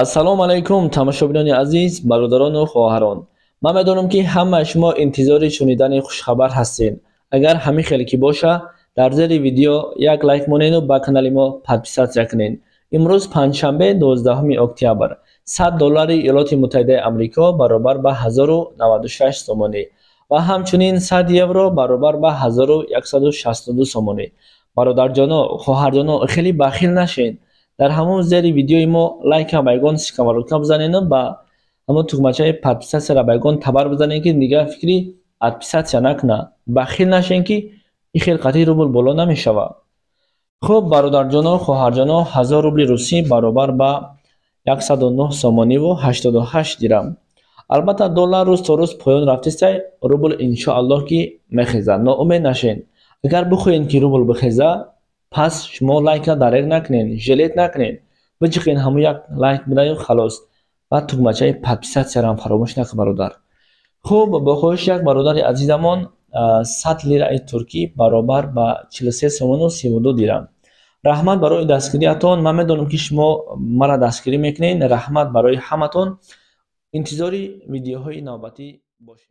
Ассалому алайкум, тамошобинони азиз, бародарону хоҳарон. Ман медонам, ки ҳамаи шумо интизори шунидани хушхабар ҳастед. Агар ҳамин хеле ки боша, дар зери видео як лайк монену ба канали мо подписаться кунед. Имрӯз панҷшанбе, 12 октябр. 100 доллари Иёлоти Муттаҳидаи Амрико баробар ба 1096 сомонӣ ва ҳамчунин 100 евро баробар ба 1162 сомонӣ. Бародарҷоно, хоҳарҷоно, хеле бахил нашед. Дар ҳамон зери видеои мо лайка ба ягон сковородка бизанену ба ҳамон тугмачаи подписаться ба ягон табар бизанед, ки дигар фикри отписаться накунад. Бахил нашед, ки ин хел қатъи рубл боло намешавад. Хуб, бародарҷоно, хоҳарҷоно, 1000 рубли русӣ баробар ба 109 сомониву 88 дирам. Албатта, доллар рӯз то рӯз поён рафтистай, рубл иншоаллоҳ ки мехезад. Ноумед нашед. Агар бихоҳед, ки рубл бихезад, пас шумо лайка дареғ накунед, жалеть накунед, биҷиқен ҳамун як лайк бидаю халос, ва тугмачаи подписаться рам фаромӯш накун, бародар. Хуб, бо хоҳиши як бародари азизамон, 100 лираи туркӣ баробар ба 43 сомону 32 дирам. Раҳмат барои дастгириятон. Ман медонам, ки шумо маро дастгирӣ мекунед. Раҳмат барои ҳаматон. Интизори видеоҳои навбатӣ бошед.